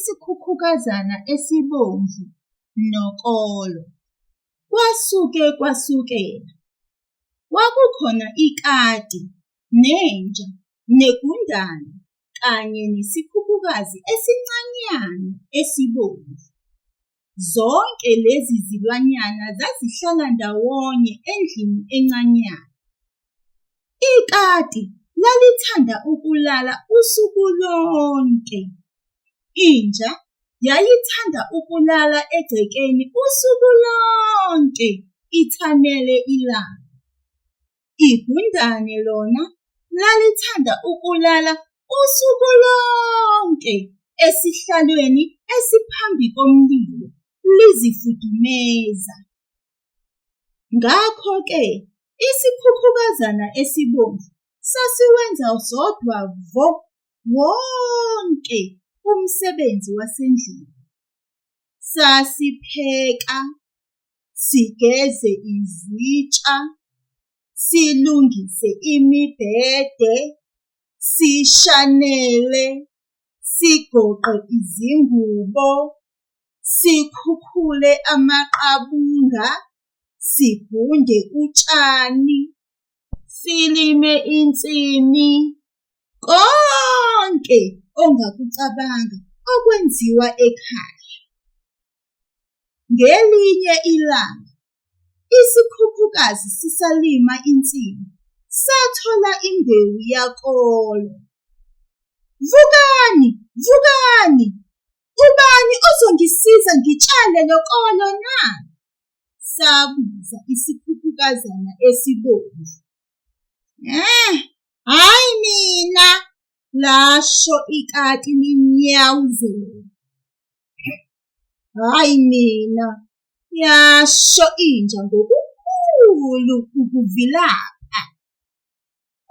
Isikhukhukazana esibomvu nokolo. Kwasuke kwasukela, kwakukhona ikati, nenja, negundane kanye nesikhukhukazi esincanyana esibomvu. Zonke lezi zilwanyana zazihlala ndawonye endlini encanyana. Ikati lalithanda ukulala usuku lonke. Inja yayithanda ukulala egcekeni usuku lonke ithamele ilanga. Igundane lona lalithanda ukulala usuku lonke esihlalweni esiphambi komlilo lizifudumeza. Ngakho-ke isikhukhukazana esibomvu sasiwenza sodwa vo wonke umsebenzi wasendlini. Sasipheka, sigeze izitsha, silungise imibhede, sishanele, sigoqe izingubo, sikhukhule amaqabunga, sigunde utshani, silime insimi, konke ongakucabanga okwenziwa ekhaya. Ngelinye ilanga isikhukhukazi sisalima insimu sathola imbewu yakolo. Vukani, vukani! Ubani ozongisiza ngitshale lo kolo na? Sabuza isikhukhukazana esibomvu. Eh, hhayi mina, lasho ikati linyawuzela. Hhayi mina, yasho inja ngokukhulu ukuvilapha.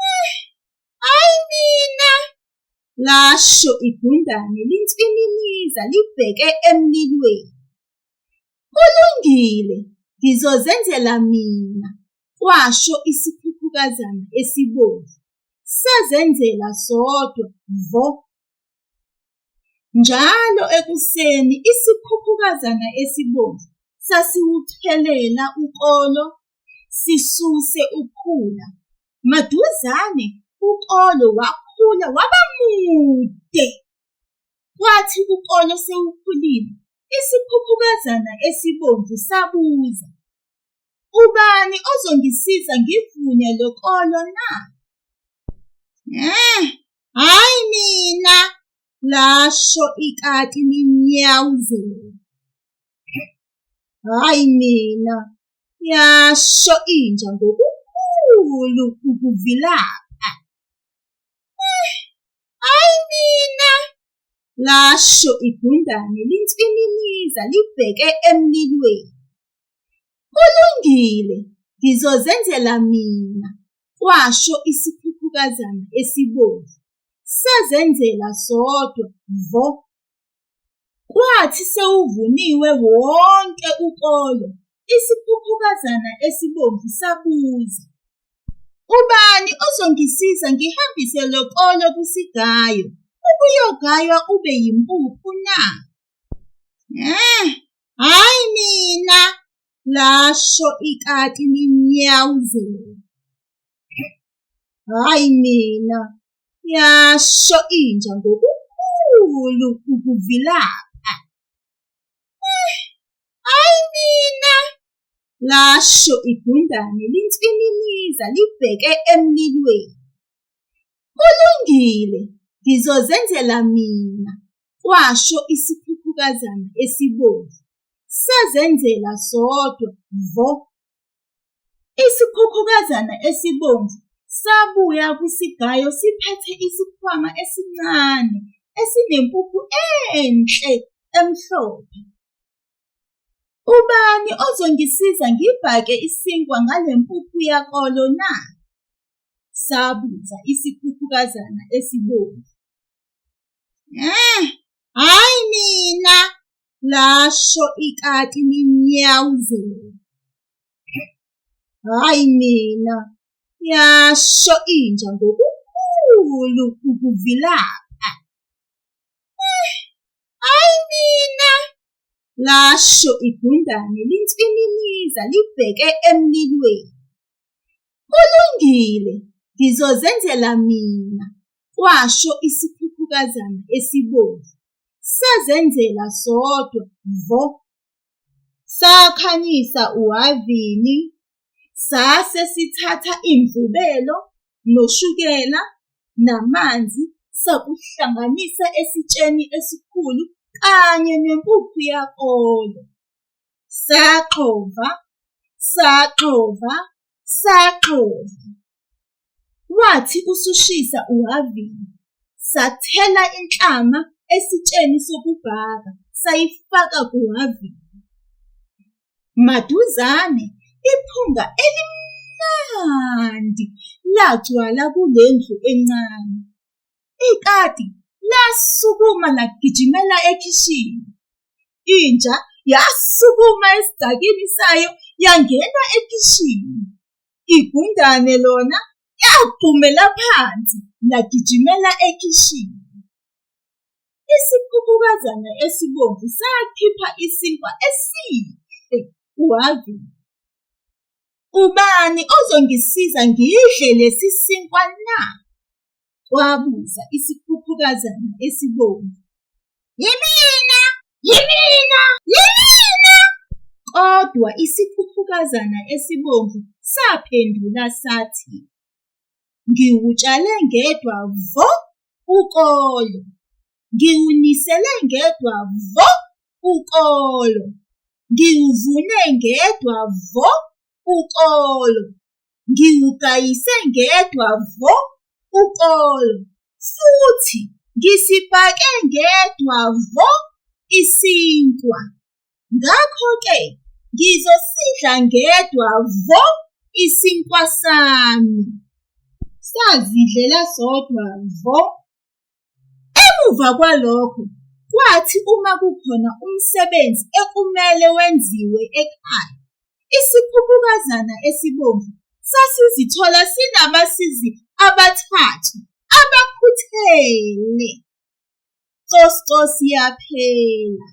Eh, hhayi mina, lasho igundane linswininiza libheke emlilweni. Kulungile, ngizozenzela mina, kwasho isikhukhukazana esibomvu. Sazenzela sodwa vo. Njalo ekuseni isikhukhukazana esibomvu sasiwuchelela ukolo, sisuse ukhula. Maduzane ukolo wakhula waba mude. Kwathi ukolo sewukhulile, isikhukhukazana esibomvu sabuza, Ubani ozongisiza ngivune lo kolo na? Eh, hhayi mina, lasho ikati linyawuzela. Hhayi mina, yasho inja ngokukhulu ukuvilapha. Eh, hhayi mina, lasho igundane linswininiza libheke emlilweni. Kulungile, ngizozenzela mina, kwasho isikhukhukazana esibomvu. Sazenzela sodwa vo. Kwathi sewuvuniwe wonke ukolo, isikhukhukazana esibomvu sabuza, Ubani ozongisiza ngihambise lo kolo kwisigayo ukuyogaywa ube yimpuphu na? Eh, hhayi mina, lasho ikati linyawuzela. Hhayi mina, yasho inja ngokukhulu ukuvilapha. Eh, hhayi mina, lasho igundane linswininiza libheke emlilweni. Kulungile, ngizozenzela mina, kwasho isikhukhukazana esibomvu. Sazenzela sodwa vo. Isikhukhukazana esibomvu sabuya kwisigayo siphethe isikhwama esincane esinempuphu enhle emhlophe. Ubani ozongisiza ngibhake isinkwa ngale mpuphu yakolo na? Sabuza isikhukhukazana esibomvu. Eh, hhayi mina, lasho ikati linyawuzela. Hhayi mina, yasho inja ngokukhulu ukuvilapha. Eh, Hhayi mina, lasho igundane linswininiza libheke emlilweni. Kulungile, ngizozenzela mina, kwasho isikhukhukazana esibomvu. Sazenzela sodwa vo. Sakhanyisa uhhavini, sase sithatha imvubelo, noshukela, namanzi sakuhlanganisa esitsheni esikhulu kanye nempuphu yakolo. Saxova, saxova, saxova. Wathi usushisa uhhavini, sathela inhlama esitsheni sokubhaka sayifaka kuhhavini. Maduzane iphunga elimnandi lagcwala kule ndlu encane. Ikati lasukuma lagijimela ekhishini. Inja yasukuma esidakini sayo yangena ekhishini. Igundane lona lagxumela phansi lagijimela ekhishini. Isikhukhukazana esibomvu sakhipha isinkwa esihle kuhhavini. Ubani ozongisiza ngidle lesi sinkwa na? Kwabuza isikhukhukazana esibomvu. Yimina! Yimina! Yimina! Kodwa isikhukhukazana esibomvu saphendula sathi, Ngiwutshale ngedwa vo ukolo. Ngiwunisele ngedwa vo ukolo. Ngiwuvune ngedwa vo ukolo. Ngiwugayise ngedwa vo ukolo. Futhi ngisibhake ngedwa vo isinkwa. Ngakho-ke ngizosidla ngedwa vo isinkwa sami. Sazidlela sodwa vo. Emuva kwalokho kwathi uma kukhona umsebenzi ekumele wenziwe ekhaya, isikhukhukazana esibomvu sasizithola sinabasizi abathathu abakhuthele. Cosi cosi yaphela.